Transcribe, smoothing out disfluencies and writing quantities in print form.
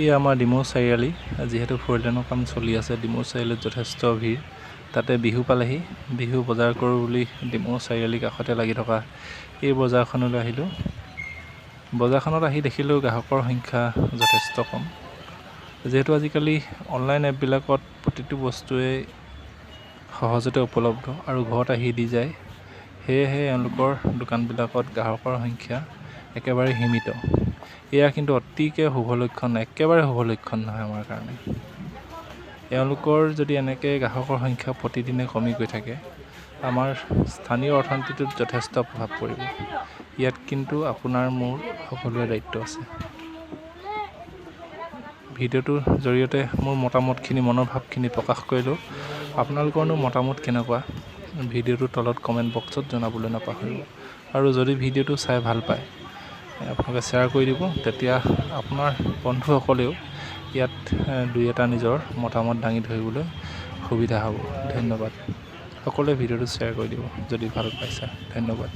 এই আমাৰ ডিমৌ চাৰিআলি, যিহেতু ফ'ৰ লেনৰ কাম চলি আছে, ডিমৌ চাৰিআলিত যথেষ্ট ভিৰ। তাতে বিহু পালেহি, বিহু বজাৰ কৰোঁ বুলি ডিমৌ চাৰিআলিৰ কাষতে লাগি থকা এই বজাৰখনলৈ আহিলোঁ। বজাৰখনত আহি দেখিলোঁ গ্ৰাহকৰ সংখ্যা যথেষ্ট কম। যিহেতু আজিকালি অনলাইন এপবিলাকত প্ৰতিটো বস্তুৱেই সহজতে উপলব্ধ আৰু ঘৰত আহি দি যায়, সেয়েহে এওঁলোকৰ দোকানবিলাকত গ্ৰাহকৰ সংখ্যা একেবাৰে সীমিত। এয়া কিন্তু অতিকে শুভ লক্ষণ, একেবাৰে শুভ লক্ষণ নহয় আমাৰ কাৰণে। এওঁলোকৰ যদি এনেকৈ গ্ৰাহকৰ সংখ্যা প্ৰতিদিনে কমি গৈ থাকে, আমাৰ স্থানীয় অৰ্থনীতিটোত যথেষ্ট প্ৰভাৱ পৰিব। ইয়াত কিন্তু আপোনাৰ মোৰ সকলোৰে দায়িত্ব আছে। ভিডিঅ'টোৰ জৰিয়তে মোৰ মতামতখিনি, মনৰ ভাৱখিনি প্ৰকাশ কৰিলোঁ। আপোনালোকৰনো মতামত কেনেকুৱা, ভিডিঅ'টোৰ তলত কমেণ্ট বক্সত জনাবলৈ নাপাহৰিব। আৰু যদি ভিডিঅ'টো চাই ভাল পায়, আপোনালোকে শ্বেয়াৰ কৰি দিব, তেতিয়া আপোনাৰ বন্ধুসকলেও ইয়াত দুই এটা নিজৰ মতামত দাঙি ধৰিবলৈ সুবিধা হ'ব। ধন্যবাদ। সকলোৱে ভিডিঅ'টো শ্বেয়াৰ কৰি দিব যদি ভাল পাইছে। ধন্যবাদ।